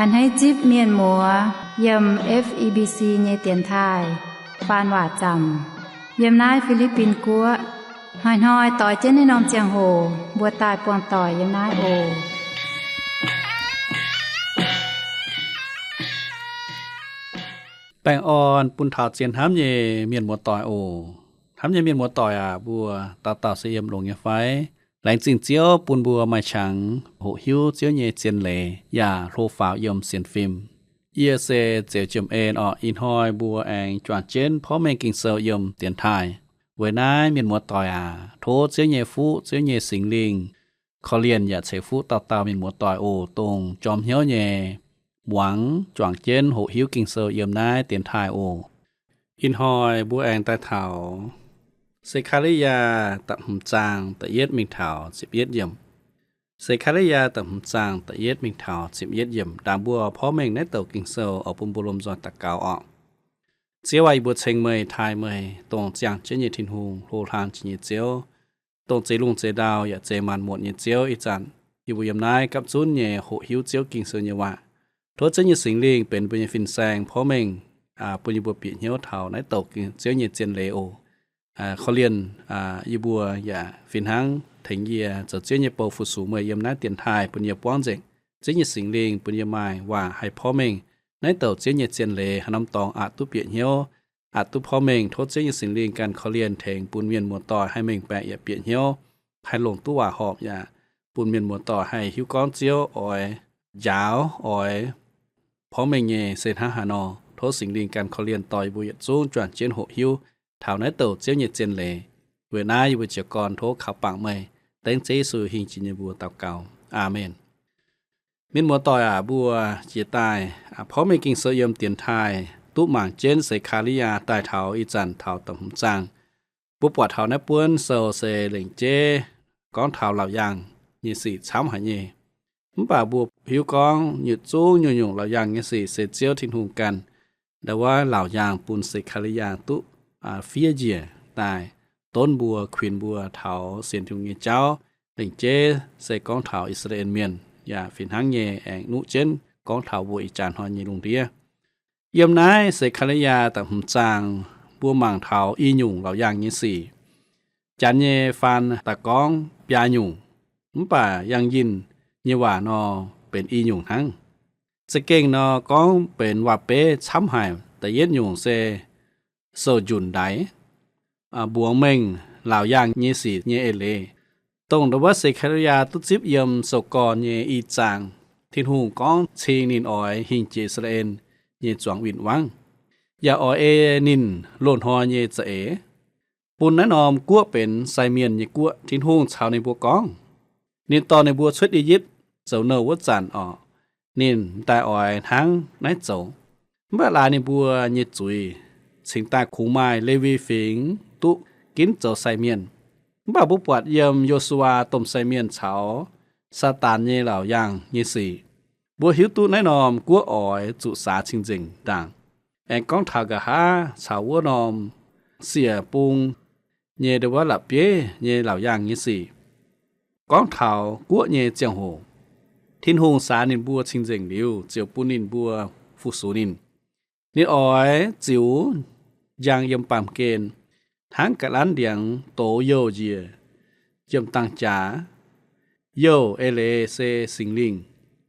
A'hneiv zipv mienh muoz yiem F E B C nyei dienx taaih faan waac zaamc yiem naaiv Fi^li^bin Guoqv. Hnoi-hnoi doix jienv naaiv norm ziangh hoc mbuo daaih buangh doic yiem naaiv oc. Baengh orn bun taux zien hnamv nyei mienh muoz-doic oc. Hnamv nyei mienh muoz-doic aac, mbuo dauh dauh se yiem longx nyei fai? Laengz zingh Ziouv bun mbuo maaih qangx hoqc hiuv Ziouv nyei zien leiz yaac hlo faaux yiem sienx fim. Yie se Zeux Jiem En orqc. Ih hnoi mbuo aengx juangc jienv porv mengh Ging-Sou yiem dienx taaih. Weic naaiv mienh muoz-doic aac, tov Ziouv nyei fuqv, Ziouv nyei Singx Lingh korv-lienh yaac ceix fuqv dauh dauh mienh muoz-doic oc, dongh jorm hnyouv nyei muangx juangc jienv hoqc hiuv Ging-Sou yiem naaiv dienx taaih oc. Ih hnoi mbuo aengx daaih taux Se^kaa^li^yaa da'hmz zaang da'yietv mingh taux ziepc yietv yiemc. Se^kaa^li^yaa da'hmz zaang da'yietv mingh taux ziepc yietv yiemc. Ndaangc mbuo porv mengh naaiv douc Ging-Sou oix bun mbuo lomh nzoih daux gaux orqc. Ziouv aac, yie mbuo ceng meih, taaih meih, dongh ziangh jienv nyei Tin-Hungh, hlo hlang jiex nyei Ziouv, dongh zeix lungh zeix ndau yaac zeix maanc muotc nyei Ziouv. Ih zanc yie mbuo yiem naaiv gapv zunv nyei hoqc hiuv Ziouv Ging-Sou nyei waac. Tov Ziouv nyei Singx Lingh benx mbuo nyei fin-saeng porv mengh, bun yie mbuo bieqc hnyouv taux naaiv douc Ziouv nyei zien leiz oc. Korv-lienh yie mbuo yaac fih hnangv tengx yie zoux Ziouv nyei bou fu-sux meih yiem naaiv dienx taaih, bun yie buangv nzengc Ziouv nyei Singx Lingh, bun yie maaih waac haih porv mengh naaiv douc Ziouv nyei zien leiz, haaix norm dorngx aqc duqv bieqc hnyouv, aqc duqv porv mengh. Tov Ziouv nyei Singx Lingh ganh korv-lienh tengx bun mienh muoz-doic haih mengh baeqc yaac bieqc hnyouv, haih longc duqv waac horpc yaac bun mienh muoz-doic haih hiuv gorngv Ziouv oix njaaux, oix porv mengh nyei se hnangv haaix nor. Tov Singx Lingh ganh korv-lienh dorh yie mbuo yietc zungv juangc jienv hoqc hiuv taux naaiv douc Ziouv nyei zien leiz. Weic naaiv yie mbuo jiez gorn tov kaux bangc meih, dengv Ziouv Yesu hingh jiex nyei mbuox daux gaux. Aamen. Mienh muoz-doic aac, mbuo jiex daaih porv mengh Ging-Sou yiem dienx taaih duqv mangc jienv Se^kaa^li^yaa daaih taux ih zanc taux da'hmz zaang. Mbuo buatc taux naaiv buonv sou se lengc jeiv gorngv taux laauc yaangh nyei sic camv haic nyei. Mv baac mbuo hiuv gorngv yietc zungv nyungc-nyungc laauc yaangh nyei sic se Ziouv Tin-Hungh ganh ndau wuov laauc yaangh bun Se^kaa^li^yaa duqv fiev njiec daaih donv mbuo, kuinx mbuo taux sienx Tin-Hungh nyei jauv. Lengc jeiv se gorngv taux I^saa^laa^en Mienh, yaac fih hnangv nyei aengx nuqv jienv gorngv taux mbuo ih jaax hnoi nyei lungh ndiev. Yiem naaiv Se^kaa^li^yaa da'hmz zaang mbuo mangc taux i nyungc laauc yaangh nyei sic. Janx nyei faan daaih gorngv biaa nyungc, mv baac yangh yinh nyei waac nor benx i nyungc hnangv. Za'gengh nor gorngv benx waac-beiv camv haic. Da'yietv nyungc se sou-njunc ndaix, mbuox mengh laauc yaangh nyei sic nyei eix leiz, dongh ndau wuov Se^kaa^li^yaa duqv zipv yiem sou-gorn nyei i zaang. Tin-Hungh gorngv cing ninh oix hingh jiex I^saa^laa^en nyei zuangx win-wangv, yaac oix ei ninh loz-hnoi nyei za'eix, bun naaiv norm guoqv benx sai mienh nyei guoqv. Tin-Hungh caux ninh mbuo gorngv, ninh dorh ninh mbuo cuotv I^yipv zoux nouh wuov zanc orqc, ninh m'daaih oix hnangv naaiv zoux. Mv baac laaix ninh mbuo nyei zuiz cingx daaih kungx maaih Lewi Fingx duqv ginv zoux sai mienh. Mv baac mbuo buatc yiem Yo^su^waa domh sai mienh caux Saadaan nyei laauc yaangh nyei sic, mbuo hiuv duqv naaiv norm guoqv oix zuqc saax cing-nzengc ndaangc. Aengx gorngv taux nqa'haav caux wuov norm siec bung nyei ndau wuov la'bieiv nyei laauc yaangh nyei sic. Gorngv taux guoqv nyei ziangh hoc, Tin-Hungh saax ninh mbuo cing-nzengc liuz, ziouc bun ninh mbuo fu-sux ninh. Ninh oix ziux njang yiem baamh gen hnangv ga'lanv ndiangx doz youh njiec yiem dang jaax. Youh eix leiz se Singx Lingh,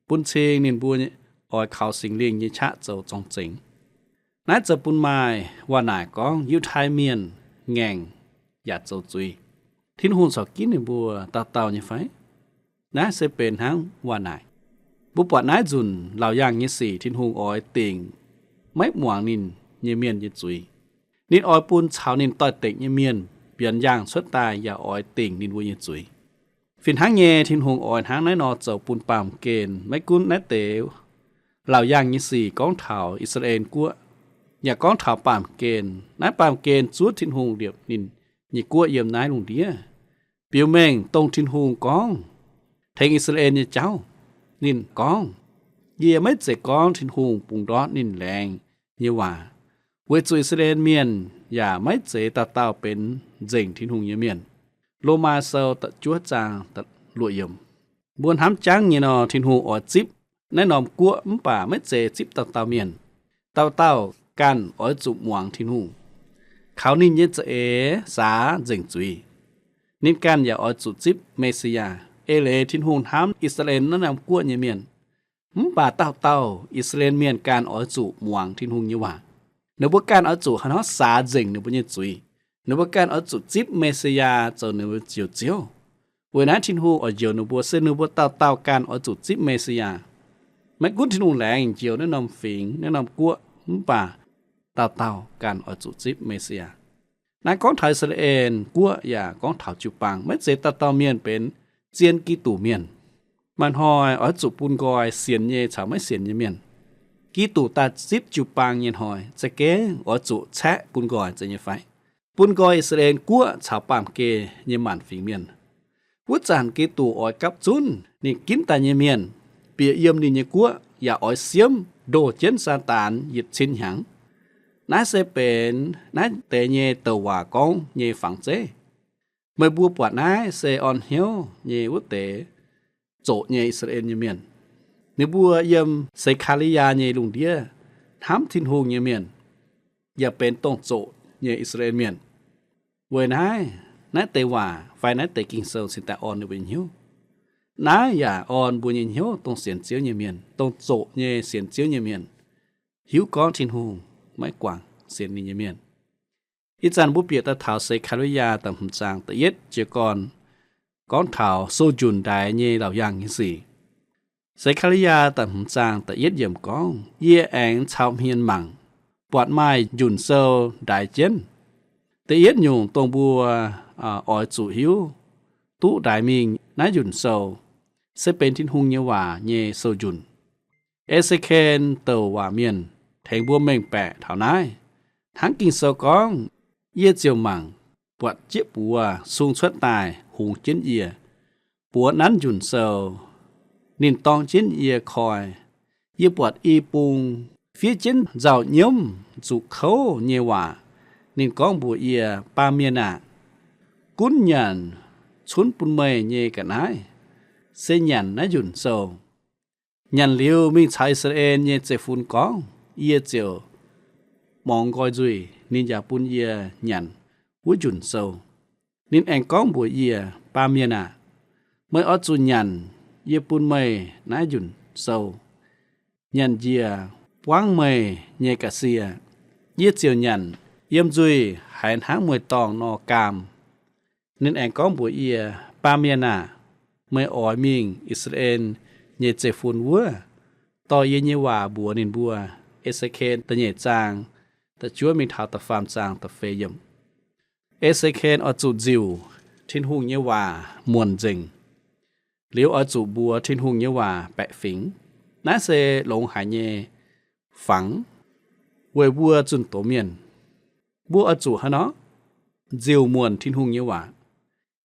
bun cing ninh mbuo oix kaux Singx Lingh nyei qaqv zoux zorng-zengx. Naaiv zoux bun maaih waac-naaic gorngv Yiutai Mienh ngaengc yaac zoux zuiz. Tin-Hungh corc ginv ninh mbuo dauh dauh nyei fai? Naaiv se benx hnangv waac-naaic. Mbuo buatc naaiv nzunc laauc yaangh nyei sic Tin-Hungh oix dingc maiv muangx ninh nyei mienh nyei zuiz. Ninh oix bun caux ninh doix-dekc nyei mienh mbienx yaangh cuotv daaih yaac oix dingc ninh mbuo nyei zuiz. Fih hnangv nyei, Tin-Hungh oix hnangv naaiv nor zoux bun baamh gen, maiv gunv naaiv deix laauc yaangh nyei sic gorngv taux I^saa^laa^en Guoqv, yaac gorngv taux baamh gen. Naaiv baamh gen zuov Tin-Hungh liepc ninh nyei guoqv yiem naaiv lungh ndiev. Biux mengh dongh Tin-Hungh gorngv tengx I^saa^laa^en nyei jauv. Ninh gorngv, Yie maiv zeiz gorngv Tin-Hungh bungx ndortv ninh laengz nyei waac, weic zuqc I^saa^laa^en Mienh yaac maiv zeiz dauh dauh benx nzengc Tin-Hungh nyei mienh. Lomaa Sou da'juov zaang luoqc yiemc. Mbuo hnamv jangv nyei nor, Tin-Hungh oix zipv naaiv norm guoqv mv baac maiv zeiz zipv dauh dauh mienh. Dauh dauh ganh oix zuqc muangx Tin-Hungh, kaux ninh nyei za'eix saax nzengc zuiz. Ninh ganh yaac oix zuqc zipv Me^si^yaa. Eix leiz Tin-Hungh hnamv I^saa^laa^en naaiv norm guoqv nyei mienh, mv baac dauh dauh I^saa^laa^en Mienh ganh oix zuqc muangx Tin-Hungh nyei waac. Ninh mbuo ganh oix zuqc haaix nor saax nzengc ninh mbuo nyei zuiz. Ninh mbuo ganh oix zuqc zipv Me^si^yaa zoux ninh mbuo njoux Ziouv. Weic naaiv Tin-Hungh oix njoux ninh mbuo se ninh mbuo dauh dauh ganh oix zuqc zipv Me^si^yaa. Maiv gunv Tin-Hungh laengz njoux naaiv norm fingx, naaiv norm guoqv, mv baac dauh dauh ganh oix zuqc zipv Me^si^yaa. Naaiv gorngv taux I^saa^laa^en guoqv yaac gorngv taux jiu-baang, maiv zeiz dauh dauh mienh benx zien Giduc mienh. Maaih hnoi oix zuqc bun nqoi sienx nyei caux maiv sienx nyei mienh. Giduc daaih zipv jiu-baang nyei hnoi, za'gengh oix zuqc caeqv bun nqoi zeiz nyei fai? Bun nqoi I^saa^laa^en guoqv caux baamh gen nyei maanc fingx mienh. Wuov zanc Giduc oix gapv zunv ninh ginv daaih nyei mienh, bieqc yiem ninh nyei guoqv, yaac oix siemv ndoh jienv Saadaan yietc cin hnyangx. Naaiv se benx naaiv deix nyei douc waac gorngv nyei fangx zeiv. Meih mbuo buatc naaiv se orn hnyouv nyei wuov deix zoqc nyei I^saa^laa^en nyei mienh. Ninh mbuo yiem Se^kaa^li^yaa nyei lungh ndiev hnamv Tin-Hungh nyei mienh, yaac benx dongh zoqc nyei I^saa^laa^en mienh. Weic naaiv, naaiv deix waac fai naaiv deix Ging-Sou cingx daaih orn ninh mbuo nyei hnyouv. Naaiv yaac orn mbuo nyei hnyouv dongh sienx Ziouv nyei mienh, dongh zoqc nyei sienx Ziouv nyei mienh, hiuv gorngv Tin-Hungh maiv guangc sienx ninh nyei mienh. Ih zanc mbuo bieqc daaih taux Se^kaa^li^yaa da'hmz zaang da'yietv jiez gorn, gorngv taux sou njunc ndaix nyei laauc yaangh nyei sic. Se^kaa^li^yaa da'hmz zaang da'yietv yiemc gorngv, Yie aengx caux hmien mangc, buatc maaih njunc sou ndaix jienv. Da'yietv nyungc dongh mbuo oix zuqc hiuv duqv ndaix mingh naaiv njunc sou se benx Tin-Hungh nyei waac nyei sou njunc. E^se^ken douc waac mienh tengx mbuo mengh baeqc taux naaiv. Hnangv Ging-Sou gorngv, Yie ziouc mangc, buatc jieqv buoz sung cuotv daaih hungx jienv yie. Buoz nanv njunc sou, ninh dorng jienv yie koi. Yie buatc i bung fiev jienv nzauh nyiemv zuqc kouv nyei waac. Ninh gorngv mbuox yie, Baamh mienh aah! Gunv nyanc cunv bun meih nyei ga'naaiv se nyanc naaiv njunc sou. Nyanc liuz mingh caux I^saa^laa^en nyei zeiv-fun gorngv, yie ziouc morngx nqoi nzuih ninh yaac bun yie nyanc wuov njunc sou. Ninh aengx gorngv mbuox yie, Baamh mienh aah! Meih oix zuqc nyanc yie bun meih naaiv njunc sou. Nyanc njiec buangv meih nyei ga'sie, yie ziouc nyanc yiem nzuih haiz hnangv mueiz-dorngh nor gaam. Ninh aengx gorngv mbuox yie, Baamh mienh aah! Meih oix mingh I^saa^laa^en nyei zeiv-fun wuov, dorh yie nyei waac mbuox ninh mbuo. E^se^ken da'nyeic zaang da'juov mingh taux da'faam zaang da'feix yiemc. E^se^ken oix zuqc nziuc Tin-Hungh nyei waac muonc nzengc, liuz oix zuqc mbuox Tin-Hungh nyei waac baeqc fingx. Naaiv se longx haic nyei fangx weic mbuo zunh doz mienh. Mbuo oix zuqc haaix nor? Nziuc muonc Tin-Hungh nyei waac.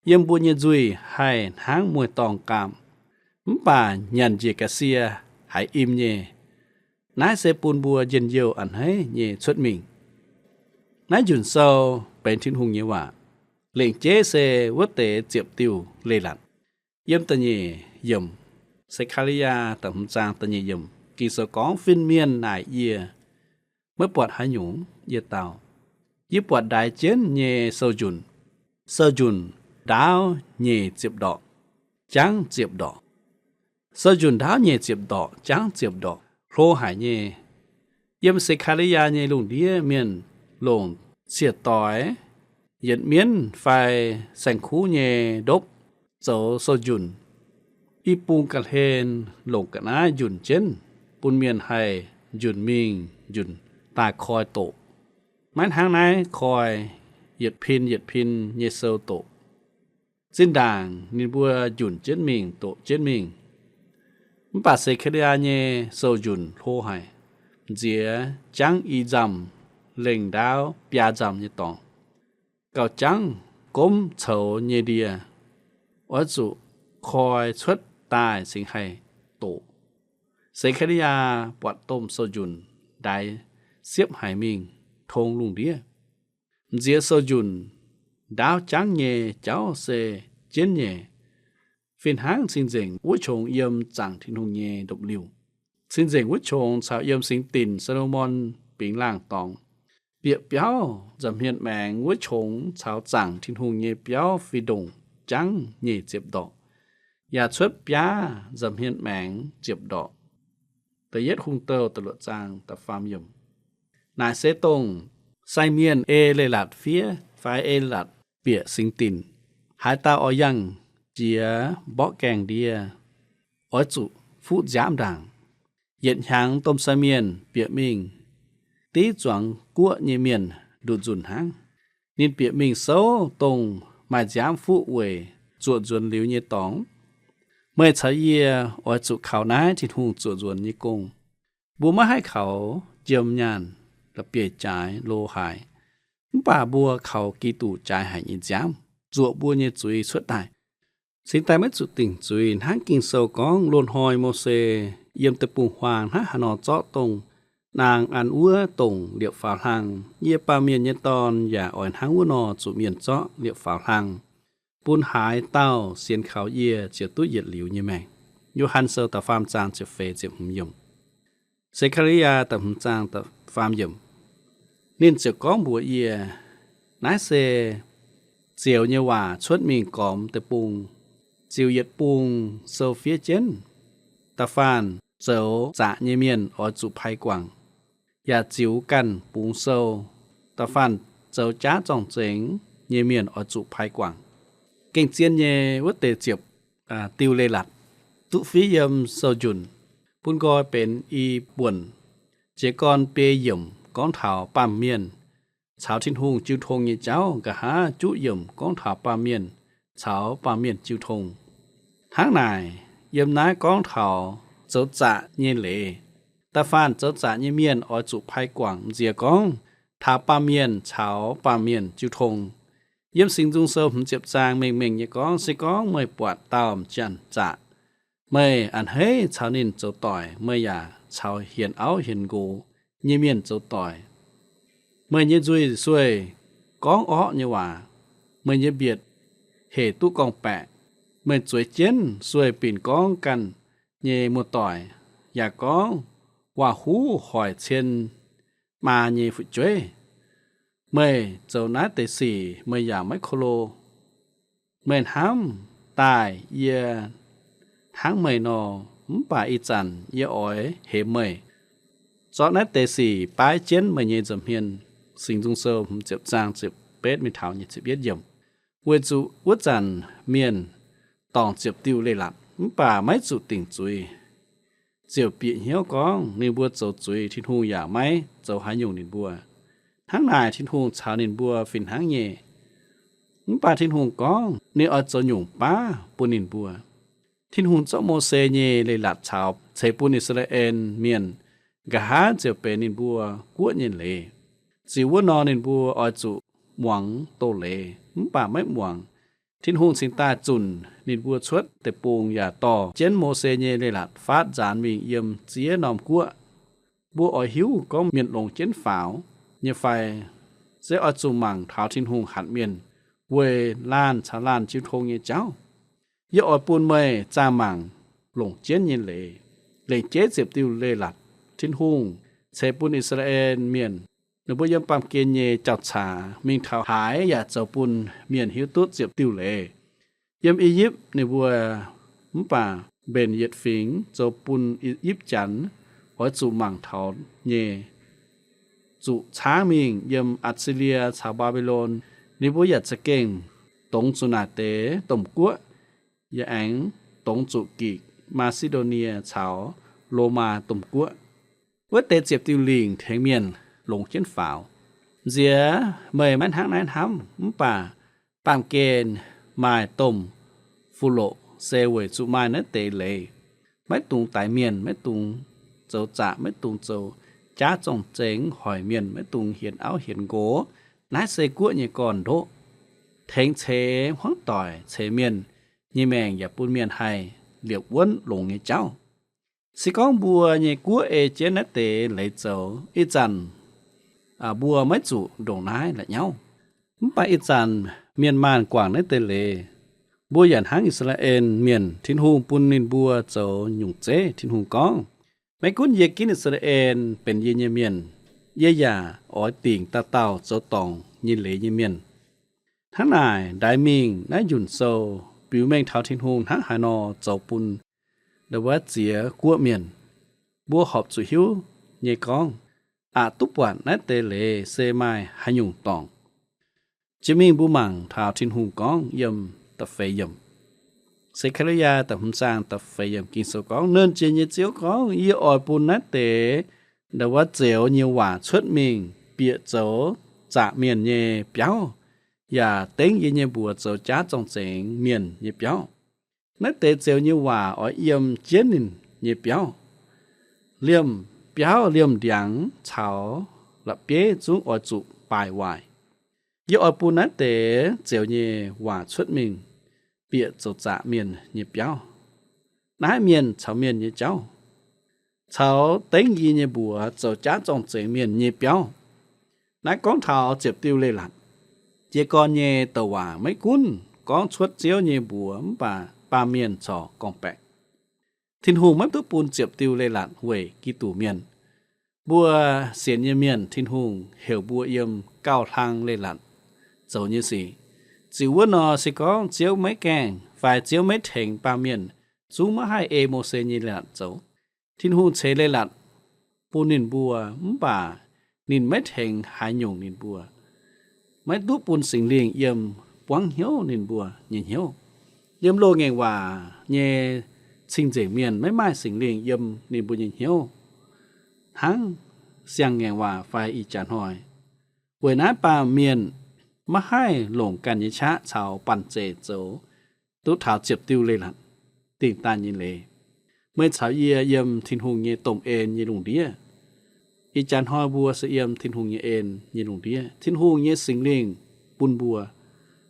Yiem mbuo nyei nzuih haih hnangv mueiz-dorngh gaam, mv baac nyanc njiec ga'sie haiz im nyei. Naaiv se bun mbuo njien-youh a'hneiv nyei cuotv mingh. Naaiv njunc sou benx Tin-Hungh nyei waac. Lengc jeiv se wuov deix ziepc diuh leiz-latc. Yiem da'nyeic yiemc, Se^kaa^li^yaa da'hmz zaang da'nyeic yiemc, Ging-Sou gorngv, Fin-mienh naaic yie, Meih buatc haaix nyungc? Yie dau, Yie buatc ndaix jienv nyei sou-njunc. Sou-njunc ndaauv nyeic ziepc ndorqc, jangv ziepc ndorqc. Sou-njunc ndaauv nyeic ziepc ndorqc, jangv ziepc ndorqc, hlo haic nyei. Yiem Se^kaa^li^yaa nyei lungh ndiev mienh longc ciex doix, yietc mienv fai saeng-kuv nyei ndopv zoux sou-njunc. I bung ga'hlen longc ga'naaiv njunc jienv, bun mienh haih njunc mingh njunc daaih koi doqc. Maiv hnangv naaiv koi yietc pin yietc pin nyei sou doqc. Zinh ndaangc ninh mbuo njunc jienv mingh, doqc jienv mingh. Mv baac Se^kaa^li^yaa nyei sou-njunc hlo haic, nziex jangv i nzamh lengh ndaauv biaa nzamh nyei dorngx, gauh jangv gomv coux nyei ndie, oix zuqc koi cuotv daaih cingx haih doqc. Se^kaa^li^yaa buatc domh sou-njunc ndaix siepv haic mingh tong lungh ndiev. Nziex sou-njunc ndaauv jangv nyei jauv se jienv nyei, fih hnangv cing-nzengc wuov qongx yiem zaangc Tin-Hungh nyei ndopv-liuh. cing-nzengc wuov qongx caux yiem singx dinc Saa^lo^morn bingx laangh dorngx, bieqc biauv nza'hmien maengx wuov qongx caux zaangc Tin-Hungh nyei biauv fih ndongc jangv nyeic ziepc ndorqc, yaac cuotv biaav nza'hmien maengx ziepc ndorqc. Da'yietv Hungh Douh da'luoqc zaang da'faam yiemc. Naaic se dongh sai mienh ei leiz-latc fiev fai ei leiz-latc bieqc singx dinc. Haaix dauh oix yangh jiex mborqv gaengh ndie, oix zuqc fuqv nziaamv ndaangc. Yietc hnyangx domh sai mienh bieqc mingh div zuangx guoqv nyei mienh nduqc nzunc hnangv. Ninh bieqc mingh souv dongh maaih nziaamv fuqv weic zuoqc nzuonx liuz nyei dorngx. Meih caux yie oix zuqc kaux naaiv Tin-Hungh zuoqc nzuonx nyei gong. Mbuo maiv haih kaux jiem nyaanh, la'bieiv-jaaix, lo haaix, mv baac mbuo kaux Giduc jaaix haic nyei nziaamv zuoqc mbuo nyei zuiz cuotv daaih. Cingx daaih maiv zuqc dingc zuiz. Hnangv Ging-Sou gorngv, loz-hnoi Mose yiem deic-bung-huaang hnangv haaix nor zorqv dongh naang an wuov dongh liepc faaux hlang, yie, Baamh Mienh nyei Dorn, yaac oix hnangv wuov nor zuqc mienh zorqv liepc faaux hlang, bun haaix dauh sienx kaux yie ziouc duqv yietc liuz nyei maengc. Yo^han Sou da'faam zaang ziepc feix ziepc hmz yiemc. Se^kaa^li^yaa da'hmz zaang da'faam yiemc. Ninh ziouc gorngv mbuox yie, naaiv se zioux nyei waac cuotv mingh gormx deic-bung, ziux yietc bung sou fiev jienv. Da'faanh zoux zaqc nyei mienh oix zuqc pai guangc, yaac ziux ganh bungx sou. Da'faanh zoux jaav zorng-zengx nyei mienh oix zuqc pai guangc. Gengh zien nyei wuov deix ziepc diuh leiz-latc duqv fiev yiem sou-njunc, bun nqoi benx i buonc. Jiez gorn biei yiemc gorngv taux baamh mienh caux Tin-Hungh jiu tong nyei jauv, nqa'haav juqv yiemc gorngv taux baamh mienh caux baamh mienh jiu tong. Hnangv naaic, yiem naaiv gorngv taux zoux zaqc nyei leiz. Da'faanh zoux zaqc nyei mienh oix zuqc pai guangc. M'nziex gorngv taux baamh mienh caux baamh mienh jiu tong. Yiem Singx Nzung Sou hmz ziepc zaang mengh mengh nyei gorngv, se gorngv meih buatc dauh m'jangc zaqc, meih a'hneiv caux ninh zoux doic, meih yaac caux hienx auv hienx nqox nyei mienh zoux doic. Meih nyei nzuih sueih gorngv orqv nyei waac, meih nyei mbietc hec duqv gorngv-baeqc, meih zueiz jienv sueih binc gorngv ganh nyei muoz-doic, yaac gorngv waac-huv hoic cien maa nyei fu'jueiv. Meih zoux naaiv deix sic meih yaac maiv ko lo. Meih hnamv daaih yie hnangv meih nor, mv baac ih zanc yie oix hemx meih. Zorqv naaiv deix sic baaiv jienv meih nyei nza'hmien. Singx Nzung Sou hmz ziepc zaang ziepc betv mingh taux nyic ziepc yietv yiemc. Weic zuqc wuov zanc mienh dorngc ziepc diuh leiz-latc mv baac maiv zuqc dingc zuiz, ziouc bieqc hnyouv gorngv ninh mbuo zoux zuiz, Tin-Hungh yaac maiv zoux haaix nyungc ninh mbuo. Hnangv naaic Tin-Hungh caux ninh mbuo fih hnangv nyei. Mv baac Tin-Hungh gorngv ninh oix zoux nyungc baav bun ninh mbuo. Tin-Hungh zorqv Mose nyei leiz-latc caux ceix bun I^saa^laa^en Mienh, nqa'haav ziouc benx ninh mbuo guoqv nyei leiz. Ziux wuov nor ninh mbuo oix zuqc muangx doz-leiz, mv baac maiv muangx. Tin-Hungh cingx daaih zunc ninh mbuo cuotv deic-bung yaac dorh jienv Mose nyei leiz-latc faatv nzaanx mingh yiem ziex norm guoqv. Mbuo oix hiuv gorngv mienh longc jienv faaux nyei fai? Se oix zuqc mangc taux Tin-Hungh hatc mienh weic laanh caux laanh jiu tong nyei jauv. Yie oix bun meih zaah mangc longc jienv nyei leiz. Lengc jeiv ziepc diuh leiz-latc, Tin-Hungh ceix bun I^saa^laa^en Mienh, ninh mbuo yiem baamh gen nyei jauv-caax mingh taux haaix yaac zoux bun mienh hiuv duqv ziepc diuh leiz. Yiem I^yipv ninh mbuo mv baac mbenc yietc fingx zoux bun I^yipv Janx oix zuqc mangc taux nyei. Zuqc caangv mingh yiem Atc^si^lie caux Mbaa^mbi^lon, ninh mbuo yaac za'gengh dongz zuqc naaic deix domh guoqv, yaac aengx dongz zuqc Gikc, Maa^si^ndo^nie caux Lomaa domh guoqv. Wuov deix ziepc diuh lingc tengx mienh longc jienv faaux. M'nziex meih maiv hnangv naaiv hnamv, mv baac baamh gen maaih domh fuqv-loqc se weic zuqc maaih naaiv deix leiz. Maiv dungx daix mienh, maiv dungx zoux zaqc, maiv dungx zoux jaav zorng-zengx hoic mienh, maiv dungx hienx auv hienx nqox. Naaiv se guoqv nyei gorn-ndoqv. Tengx ceix hmuangv doic, ceix mienh nyei maengc yaac bun mienh haih liepc wuonv longx nyei jauv. Se gorngv mbuo nyei guoqv ei jienv naaiv deix leiz zoux, ih zanc mbuo maiv zuqc ndongc naaiv la'nyauv. Mv baac ih zanc mienh maanh guangc naaiv deix leiz, mbuo yaac hnangv I^saa^laa^en Mienh, Tin-Hungh bun ninh mbuo zoux nyungc zeiv. Tin-Hungh gorngv, Maiv gunv yie ginv I^saa^laa^en benx yie nyei mienh, yie yaac oix dingc dauh dauh zoux dorngc nyei leiz nyei mienh. Hnangv naaic, ndaix mingh naaiv njunc sou biux mengh taux Tin-Hungh hnangv haaix nor zoux bun ndau wuov ziex guoqv mienh. Mbuo horpc zuqc hiuv nyei gorngv, aqc duqv buatc naaiv deix leiz se maaih haaix nyungc dorngc. Jiex mingh mbuo mangc taux Tin-Hungh gorngv yiem da'feix yiemc, Se^kaa^li^yaa da'hmz zaang da'feix yiemc Ging-Sou gorngv, Nernh Jiex nyei Ziouv gorngv, Yie oix bun naaiv deix ndau wuov zeux nyei waac cuotv mingh bieqc zoux zaqc mienh nyei biauv, yaac dengv yie nyei mbuox zoux jaav zorng-zengx mienh nyei biauv. Naaiv deix zeux nyei waac oix yiem jienv ninh nyei biauv. Liemh biauv, liemh ndiangx caux la'bieiv zungv oix zuqc baaic waaic. Yie oix bun naaiv deix zeux nyei waac cuotv mingh bieqc zoux zaqc mienh nyei biauv. Naaiv mienh caux mienh nyei jauv, caux dengv yie nyei mbuox zoux jaav zorng-zengx mienh nyei biauv. Naaiv gorngv taux ziepc diuh leiz-latc. Jiez gorn nyei douc waac maiv gunv gorngv cuotv Ziouv nyei mbuox mv baac baamh mienh corc gorngv-baeqc. Tin-Hungh maiv duqv bun ziepc diuh leiz-latc weic Giduc Mienh. Mbuo sienx nyei mienh, Tin-Hungh heuc mbuo yiem gauh hlang leiz-latc zoux nyei sic. Ziux wuov nor se gorngv Ziouv maiv gaengh fai Ziouv maiv tengx baamh mienh, zungv maiv haih ei Mose nyei leiz-latc zoux. Tin-Hungh ceix leiz-latc bun ninh mbuo, mv baac ninh maiv tengx haaix nyungc ninh mbuo, maiv duqv bun Singx Lingh yiem buangv hnyouv ninh mbuo nyei hnyouv. Yiem loz-ngaengc waac nyei cing-nzengc mienh maiv maaih Singx Lingh yiem ninh mbuo nyei hnyouv hnangv siang-ngaengc waac fai ih jaax hnoi. Weic naaiv baamh mienh maiv haih longc ganh nyei qaqv caux banh zeic zoux duqv taux ziepc diuh leiz-latc dingh daaih nyei leiz. Meih caux yie yiem Tin-Hungh nyei domh en nyei lungh ndiev. Ih jaax hnoi mbuo se yiem Tin-Hungh nyei en nyei lungh ndiev. Tin-Hungh nyei Singx Lingh bun mbuo,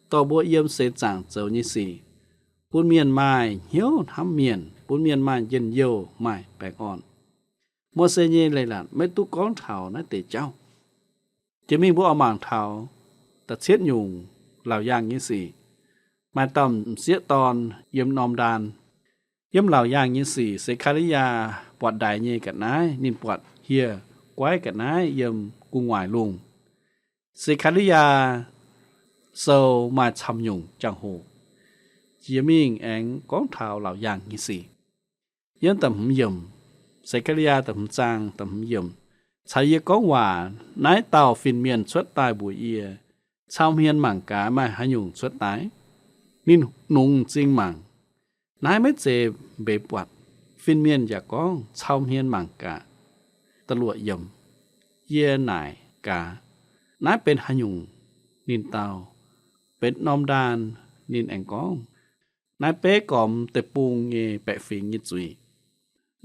dorh mbuo yiem seix zaangc zoux nyei sic, bun mienh maaih hnyouv hnamv mienh, bun mienh maaih njien-youh, maaih baengh orn. Mose nyei leiz-latc maiv duqv gorngv taux naaiv deix jauv. Jiex mingh mbuo oix mangc taux da'cietv nyungc laauc yaangh nyei sic. Maaih dauh m'sieqv dorn yiem norm ndaan. Yiem laauc yaangh nyei sic, Se^kaa^li^yaa buatc ndaix nyei ga'naaiv, ninh buatc hieh guaiv ga'naaiv yiem gu'nguaaic lungh. Se^kaa^li^yaa Sou maaih camv nyungc jangx-hoc. Jiex mingh aengx gorngv taux laauc yaangh nyei sic. Yiem da'hmz yiemc, Se^kaa^li^yaa da'hmz zaang da'hmz yiemc, caux yie gorngv waac, naaiv dauh fin-mienh cuotv daaih mbuox yie, cau hmien mangc gaax maaih haaix nyungc cuotv daaih. Ninh nungx m'zing mangc. Naaiv maiv zeiz mbeix buatc. Fin-mienh yaac gorngv, cau hmien mangc gaax. Da'luoqc yiemc, yie naaic gaax, naaiv benx haaix nyungc? Ninh dau, benx norm ndaan. Ninh aengx gorngv, naaiv beiv gormx deic-bung nyei baeqc fingx nyei zuiz.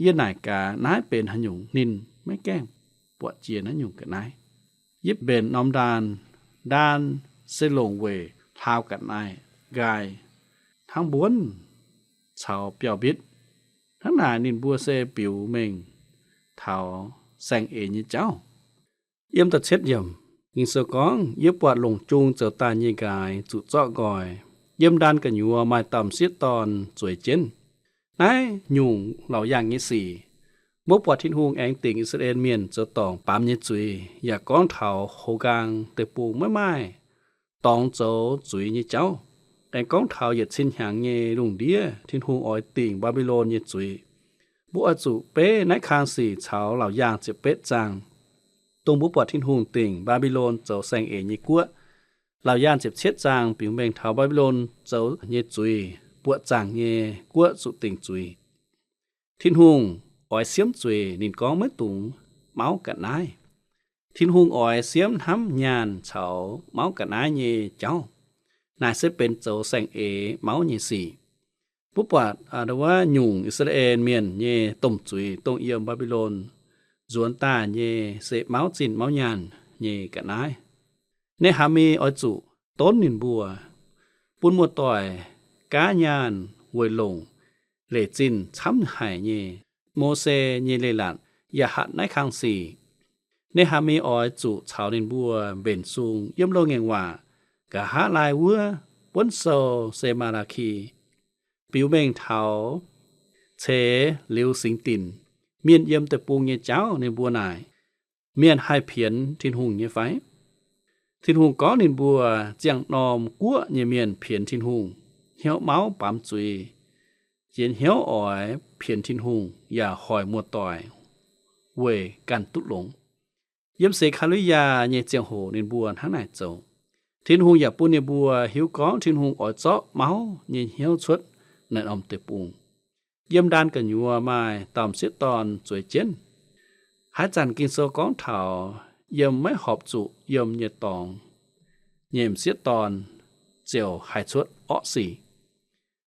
Yie naaic gaax, naaiv benx haaix nyungc? Ninh maiv gaengh buatc jiex naaiv nyungc ga'naaiv. Yie mbenc norm ndaan. Ndaan se longc weic hlaau ga'naaiv, nqaai, hnangv mbuonv caux biauv-mbitv. Hnangv naaic ninh mbuo se biux mengh taux saeng-eix nyei jauv. Yiem da'cietv yiemc, Ging-Sou gorngv, yie buatc longc jung zoux daaih nyei nqaaix zuqc zorqv nqoi. Yiem ndaan gu'nyuoz maaih dauh m'sieqv dorn zueiz jienv. Naaiv nyungc laauc yaangh nyei sic, mbuo buatc Tin-Hungh aengx dingc I^saa^laa^en Mienh zoux dorngc baamz nyei zuiz, yaac gorngv taux houx-nqaang deic-bung maiv maaih dorngx zoux zuiz nyei jauv. Aengx gorngv taux yietc cin hnyangx nyei lungh ndiev Tin-Hungh oix dingc Mbaa^mbi^lon nyei zuiz. Mbuo oix zuqc beiv naaiv kang sic caux laauc yaangh ziepc betv zaang, dongh mbuo buatc Tin-Hungh dingc Mbaa^mbi^lon zoux saeng-eix nyei guoqv. Laauc yaangh ziepc cietv zaang biux mengh taux Mbaa^mbi^lon zoux nyei zuiz, buoqc zaangc nyei guoqv zuqc dingc zuiz. Tin-Hungh oix siemv zuiz, ninh gorngv maiv dungx mauv ga'naaiv. Tin-Hungh oix siemv hnamv nyaanh caux mauv ga'naaiv nyei jauv. Naaic se benx zoux saeng-eix mauv nyei sic. Mbuo buatc, aa, wuov nyungc I^saa^laa^en Mienh nyei domh zuiz dongh yiem Mbaa^mbi^lon nzuonx daaih nyei se mauv zinh mauv nyaanh nyei ga'naaiv. Ne^haa^mi oix zuqc donv ninh mbuo, bun muoz-doic gaav nyaanh weic longc leic zinh camv haic nyei Mose nyei leiz-latc yaac hatc naaiv kang sic. Ne^haa^mi oix zuqc caux ninh mbuo mbenc sung. Yiem Loz-Ngaengc Waac nqa'haav laai wuov buonv sou se Maa^laa^ki, biux mengh taux ceix liuz singx dinc. mienh yiem deic-bung nyei jauv. Ninh mbuo naaic, mienh haih pienx Tin-Hungh nyei fai? Tin-Hungh gorngv ninh mbuo ziangh norm guoqv nyei mienh pienx Tin-Hungh, hnyouv mauv baamz zuiz, yie hnyouv oix pienx Tin-Hungh yaac hoic muoz-doic weic ganh duqv longx. Yiem Sekaa^li^yaa nyei ziangh hoc ninh mbuo hnangv naaic zoux. Tin-Hungh yaac bun ninh mbuo hiuv gorngv Tin-Hungh oix zorqv mauv nyei hnyouv cuotv naaiv norm deic-bung. Yiem Ndaan Gu'nyuoz maaih dauh m'sieqv dorn zueiz jienv. Haaix zanc Ging-Sou gorngv taux yiem maiv horpc zuqc yiem nyei dorngx nyei m'sieqv dorn ziouc haih cuotv orqv sic.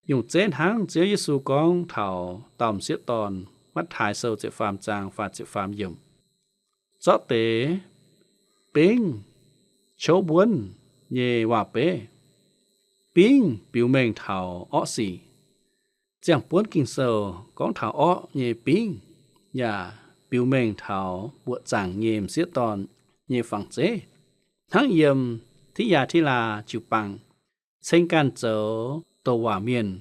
Nyungc zeiv hnangv Ziouv Yesu gorngv taux dauh m'sieqv dorn, Matv^taai Sou ziepc faam zaang faah ziepc faam yiemc, zorqv deix bingv, qouv mbuonv nyei waac-beiv. Bingv biux mengh taux orqv sic. Ziangh buonv Ging-Sou gorngv taux orqv nyei bingv yaac biux mengh taux mbuoqc zaangc nyei m'sieqv dorn nyei fangx zeiv. Hnangv yiem Ti^yaa^ti^laa jiu-baang, ceng ganh zoux douc waac mienh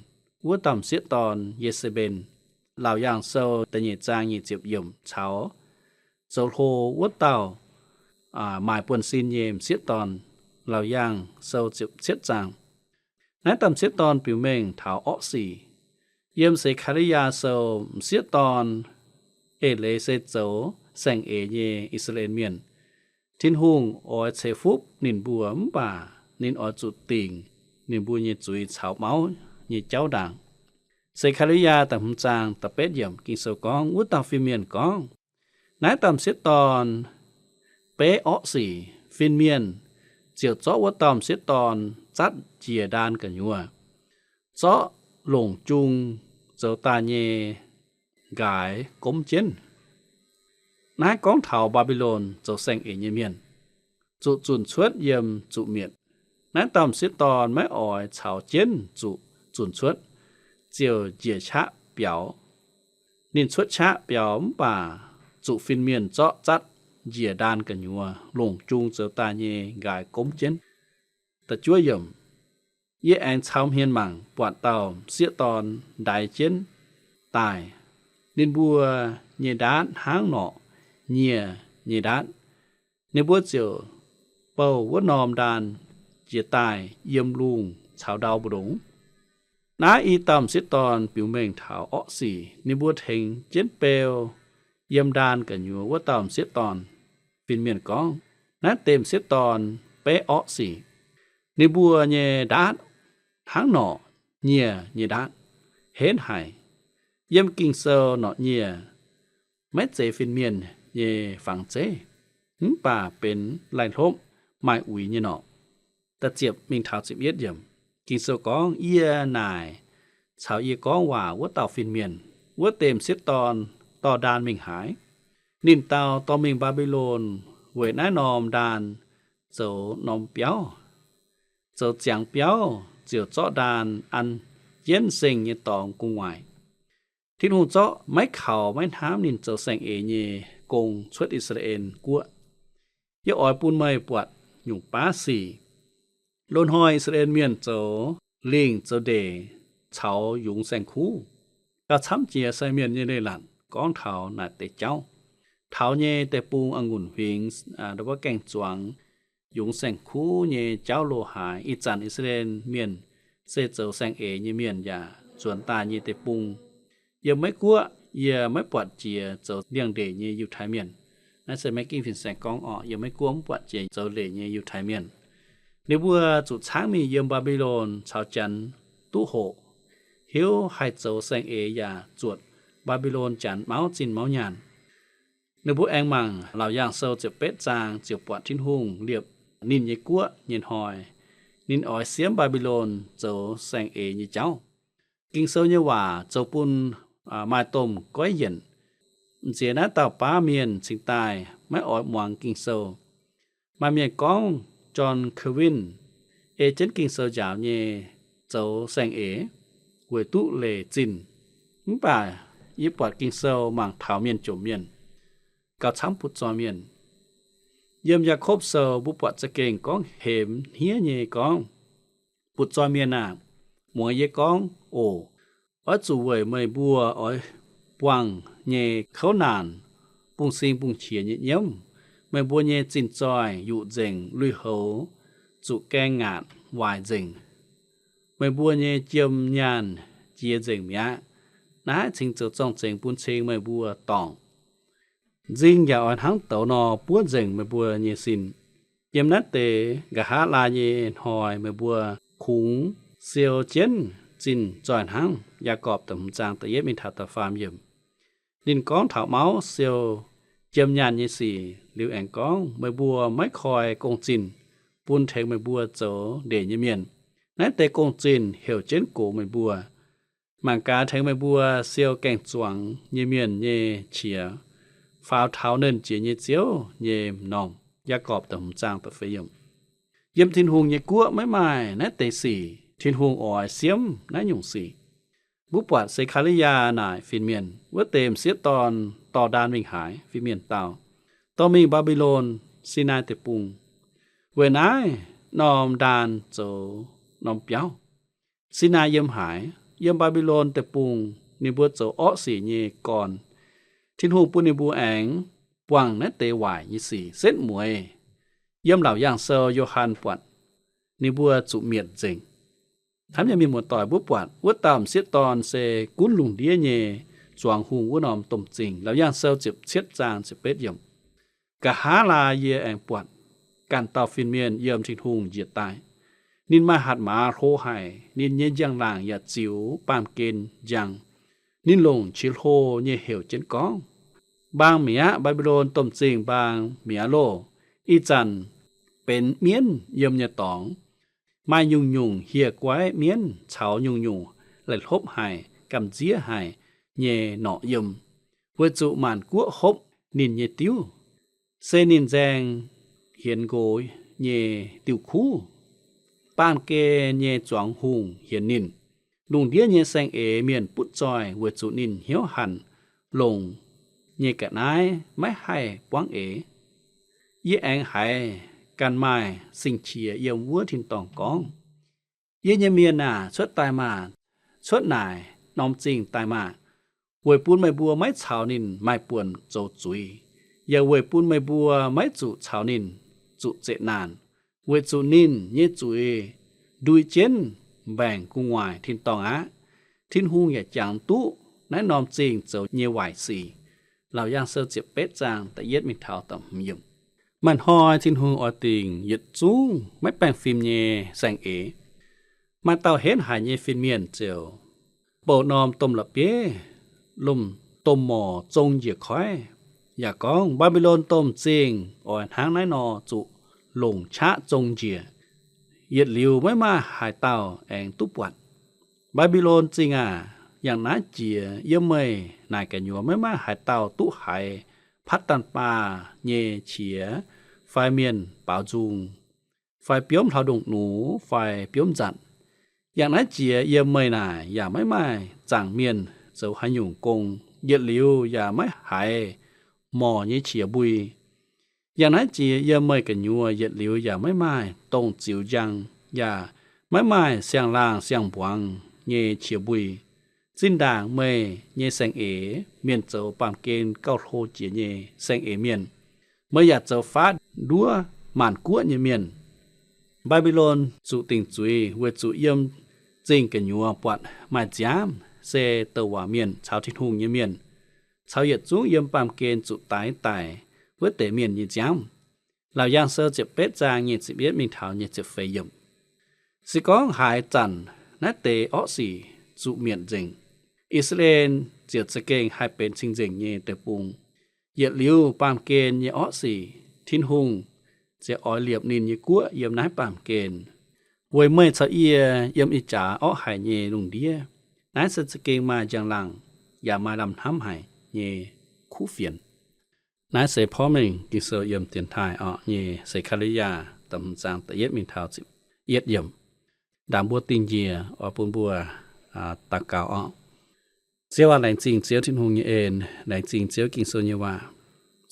wuov dauh m'sieqv dorn, Ye^se^mben, Laauc Yaangh Sou da'nyeic zaang nyic ziepc yiemc, caux zoux hlo wuov dauh maaic buonv-sin nyei m'sieqv dorn, Laauc Yaangh Sou ziepc cietv zaang. Naaiv dauh m'sieqv dorn biux mengh taux orqv sic. Yiem Sekaa^li^yaa Sou, m'sieqv dorn eix leiz se zoux saeng-eix nyei I^saa^laa^en Mienh. Tin-Hungh oix ceix fuqv ninh mbuo mv baac ninh oix zuqc dingc ninh mbuo nyei zuiz caux mauv nyei jauv ndaangc. Sekaa^li^yaa da'hmz zaang da'betv yiemc Ging-Sou gorngv, wuov dauh fin-mienh gorngv, Naaiv dauh m'sieqv dorn beiv orqv sic. Fin-mienh ziouc zorqv wuov dauh m'sieqv dorn zatv njiec ndaan gu'nyuoz, zorqv longc jung zoux daaih nyei nqaaix gomv jienv. Naaiv gorngv taux Mbaa^mbi^lon zoux saeng-eix nyei mienh zuqc zunc cuotv yiem zuqc mietc. Naaiv dauh m'sieqv dorn maiv oix caux jienv zuqc zunc cuotv, ziouc njiec qaqv biaux. Ninh cuotv qaqv biaux mv baac zuqc fin-mienh zorqv zatv njiec ndaan gu'nyuoz longc jung zoux daaih nyei nqaaix gomv jienv. Da'juov yiemc, yie aengx caux hmien mangc buatc dauh m'sieqv dorn ndaix jienv daaih. Ninh mbuo nyei ndaatv hnangv norqc nyieh nyei ndaatv. Ninh mbuo ziouc bouh wuov norm ndaan jiex daaih yiem lungh caux ndau mbu'ndongx. Naaiv i dauh m'sieqv dorn biux mengh taux orqv sic. Ninh mbuo tengx jienv beu yiem ndaan gu'nyuoz wuov dauh m'sieqv dorn. Fin-mienh gorngv, naaiv deix m'sieqv dorn beiv orqv sic. Ninh mbuo nyei ndaatv hnangv norqc nyieh nyei ndaatv, henv haic. Yiem Ging-Sou, norqc nyieh maiv zeiz fin-mienh nyei fangx zeiv, mv baac benx laih hlopv maaih uix nyei norqc. Da'ziepc mingh taux ziepc yietv yiemc, Ging-Sou gorngv, yie naaic caux yie gorngv waac wuov dauh fin-mienh, wuov deix m'sieqv dorn dorh ndaan mingh haaix? Ninh dau dorh mingh Mbaa^mbi^lon weic naaiv norm ndaan zoux norm biauv, zoux ziangx biauv, ziouc zorqv ndaan an jienv seng nyei dorngx gu'nguaaic. Tin-Hungh zorqv maiv kaux maiv hnamv ninh zoux saeng-eix nyei gong cuotv I^saa^laa^en Guoqv. Yie oix bun meih buatc nyungc baav sic. Loz-hnoi I^saa^laa^en Mienh zoux lingh zoux ndeic caux yungz saeng-kuv. Gauh camv jiex sai mienh nyei leiz-latc gorngv taux naaic deix jauv. Taux nyei deic-bung a'ngunc huingx, wuov gaeng-zuangx, yungz saeng-kuv nyei jauv loz-haaix. Ih zanc I^saa^laa^en Mienh se zoux saeng-eix nyei mienh yaac nzuonx daaih nyei deic-bung. Yiem Meiv Guoqv yie maiv buatc jiex zoux liangx-ndeic nyei Yiutai Mienh. Naaiv se maiv ging fin-saeng gorngv orqc, yiem Meiv Guoqv mv buatc jiex zoux ndeic nyei Yiutai Mienh. Ninh mbuo zuqc caangv mingh yiem Mbaa^mbi^lon caux Janx duqv hoqc, hiuv haih zoux saeng-eix yaac zuotc Mbaa^mbi^lon Janx mauv zinh mauv nyaanh. Ninh mbuo aengx mangc Laauc Yaangh Sou ziepc betv zaang ziouc buatc Tin-Hungh liepc ninh nyei guoqv nyei hnoi, ninh oix siemv Mbaa^mbi^lon zoux saeng-eix nyei jauv. Ging-Sou nyei waac zoux bun maaih domh goiv yienc. M'nziex naaiv dauh baav mienh cingx daaih maiv oix muangx Ging-Sou. Maaih mienh gorngv John Calvin ei jienv Ging-Sou njaaux nyei zoux saeng-eix weic duqv leic zinh. Mv baac yie buatc Ging-Sou mangc taux mienh jomc mienh gauh camv butv-zoih mienh. Yiem Yaakopv Sou mbuo buatc za'gengh gorngv hemx hniev nyei gorngv, butv-zoih mienh aah! Muangx yie gorngv oc. Oix zuqc weic meih mbuo oix buangh nyei kouv naanc, bungx sing bungx qiex nyei nyiemv. Meih mbuo nyei zinh zoih yuqc nzengc, lui-houx zuqc gaeng ngaatc waaic nzengc. Meih mbuo nyei jiem nyaanh jiex nzengc mi'aqv. Naaiv cingx zoux zorng-zengx bun cing meih mbuo dorngc. Nzing yaac oix hnangv douz nor buov nzengc meih mbuo nyei sin. Yiem naaiv deix nqa'haav laai nyei hnoi meih mbuo kungx siou jienv zinh zoih hnangv. Yaagorpc da'hmz zaang da'yietv mingh taux da'faam yiemc. Ninh gorngv taux mauv siou jiem nyaanh nyei sic liuz aengx gorngv, meih mbuo maiv koi gong-zinh bun tengx meih mbuo zoux ndeic nyei mienh. Naaiv deix gong-zinh heuc jienv gox meih mbuo. Mangc gaax tengx meih mbuo siou gaeng-zuangx nyei mienh nyei qiex, faaux taux Nernh Jiex nyei Ziouv nyei m'normh. Yaagorpc da'hmz zaang da'feix yiemc. Yiem Tin-Hungh nyei guoqv maiv maaih naaiv deix sic. Tin-Hungh oix siemv naaiv nyungc sic. Mbuo buatc Se^kaa^li^yaa naaic fin-mienh, wuov deix m'sieqv dorn dorh ndaan mingh haaix? Fin-mienh dau, dorh mingh Mbaa^mbi^lon, Sinaai Deic-Bung, weic naaiv norm ndaan zoux norm biauv. Sinaai yiem haaix? Yiem Mbaa^mbi^lon Deic-Bung. Ninh mbuo zoux orqv sic nyei gorn. Tin-Hungh bun ninh mbuo aengx buangh naaiv deix waaic nyei sic setv mueiz. Yiem Laauc Yaangh Sou Yo^han buatc ninh mbuo zuqc mietc nzengc. Hnamv nyei mienh muoz-doic, mbuo buatc wuov dauh m'sieqv dorn se gunv lungh ndiev nyei zuangx hungh wuov norm domh zingh. Laauc Yaangh Sou ziepc cietv zaang ziepc betv yiemc. Nqa'haav laai yie aengx buatc ganh dauh fin-mienh yiem Tin-Hungh njiec daaih. Ninh maaih hatc maaz hlo haic, ninh nyei njang-laangc yaac ziux baamh gen njang. Ninh longc qiex hlo nyei heuc jienv gorngv, mbaang mi'aqv, Mbaa^mbi^lon domh zingh, mbaang mi'aqv loh! Ih zanc benx mienv yiem nyei dorngx. Maaih nyungc-nyungc hieh guaiv mienv caux nyungc-nyungc laih hlopv haic, gamh nziev haic nyei norqc yiem, weic zuqc maanc guoqv hopv ninh nyei diuv. Se ninh nzaeng hienx nqox nyei diuh kuv. Baamh gen nyei zuangx hungh hienx ninh. Lungh ndiev nyei saeng-eix mienh butv zoih weic zuqc ninh hnyouv hanc longc nyei ga'naaiv maiv haih buangv eix. Yie aengx haiz ganh maaih sing-qiex yiem wuov tin-dorngh gorngv, yie nyei mienh aah! Cuotv daaih maah! Cuotv naaic norm zingh daaih maah! Weic bun meih mbuo maiv caux ninh maaih buonc zoux zuiz, yaac weic bun meih mbuo maiv zuqc caux ninh zuqc zeqc naanc, weic zuqc ninh nyei zuiz ndui jienv mbaengc gu'nguaaic tin-dorngh aqv. Tin-Hungh yaac jangx duqv naaiv norm zingh zoux nyei waaic sic. Laauc Yaangh Sou ziepc betv zaang da'yietv mingh taux da'hmz yiemc. Maaih hnoi Tin-Hungh oix dingc yietc zungv maiv baengh fim nyei saeng-eix. Maaih dauh henv haic nyei fin-mienh ziouc bouh norm domh la'bieiv, lomh domh morc zong njiec koiv, yaac gorngv, Mbaa^mbi^lon domh zingh oix hnangv naaiv nor zuqc longc qaqv zong njiec. Yietc liuz maiv maaih haaix dauh aengx duqv buatc. Mbaa^mbi^lon zingh aah! Yangh naaiv jiex yiem meih naaic gu'nyuoz maiv maaih haaix dauh duqv haiz patv daanh baah nyei qiex fai mienh baaux nzung, fai biomv hlauv-ndongc nux fai biomv nzatc. Yangh naaiv jiex yiem meih naaic yaac maiv maaih zaangc mienh zoux haaix nyungc gong. Yietc liuz yaac maiv haiz morc nyei qiex mbui. Yangh naaiv jiex yiem meih gu'nyuoz yietc liuz yaac maiv maaih dongh ziux njang, yaac maiv maaih siang-laangh siang-mbuangz nyei qiex mbui. Zinh ndaangc meih nyei saeng-eix, mienh zoux baamh gen gauh hlo jiex nyei saeng-eix mienh, meih yaac zoux faav nduov maanc guoqv nyei mienh. Mbaa^mbi^lon zuqc dingc zuiz weic zuqc yiem zingh gu'nyuoz buatc maaih nziaamv, se douc waac mienh caux Tin-Hungh nyei mienh, caux yietc zungv yiem baamh gen zuqc daix daic wuov deix mienh nyei nziaamv. Laauc Yaangh Sou ziepc betv zaang nyic ziepc yietv mingh taux nyic ziepc feix yiemc. Se gorngv haaix zanc naaiv deix orqv sic zuqc mietc nzengc, I^saa^laa^en ziouc za'gengh haih benx cing-nzengc nyei deic-bung. Yietc liuz baamh gen nyei orqv sic, Tin-Hungh ziouc oix liepc ninh nyei guoqv yiem naaiv baamh gen. Weic meih caux yie yiem ih jaax orqv haic nyei lungh ndiev, naaiv se za'gengh maaih njang-laangc yaac maaih lamh hnamv haic nyei kuv fienx. Naaiv se porv mengh Ging-Sou yiem dienx taaih orqv nyei Se^kaa^li^yaa da'hmz zaang da'yietv mingh taux ziepc yietv yiemc. Ndaangc mbuo dingh njiec oix bun mbuo daux gaux orqv. Ziouv aac, laengz zingh Ziouv Tin-Hungh nyei en, laengz zingh Ziouv Ging-Sou nyei waac.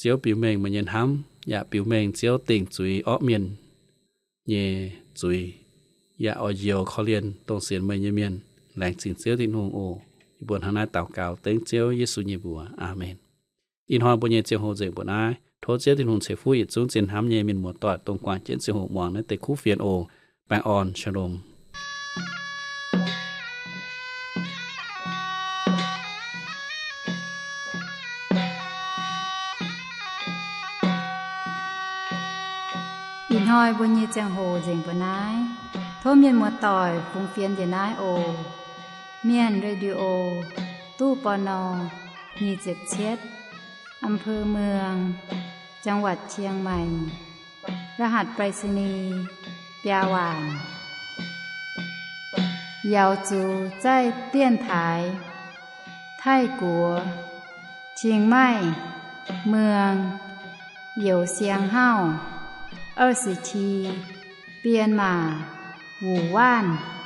Ziouv biux mengh meih nyei hnamv, yaac biux mengh Ziouv dingc zuiz orqv mienh nyei zuiz, yaac oix njoux korv-lienh dongh sienx meih nyei mienh. Laengz zingh Ziouv Tin-Hungh oc. Yie mbuo hnangv naaiv daux gaux dengv Ziouv Yesu nyei mbuox. Aamen. Ih hnoi mbuo nyei ziangh hoc nzengc mbuo naaiv. Tov Ziouv Tin-Hungh ceix fuqv yietc zungv zien hnamv nyei mienh muoz-doic dongh guangc jienv ziangh hoc muangx naaiv deix kuv fienx oc. Baengh orn, Shalom. Ih hnoi mbuo nyei ziangh hoc nzengc mbuo naaiv. Tov mienh muoz-doic fungx fienx njiec naaiv oc. Mienh Radio, ตู้ ปณ. nyic ziepc cietv, อำเภอเมือง จังหวัดเชียงใหม่ รหัสไปรษณีย์ biaa waanc. Yaux zuqc zaih dienx taaix Taiv-Guoqv, Chiang Mai, เมือง Youz Siang Hauv, 二十七, 编码 Wuc Waanv.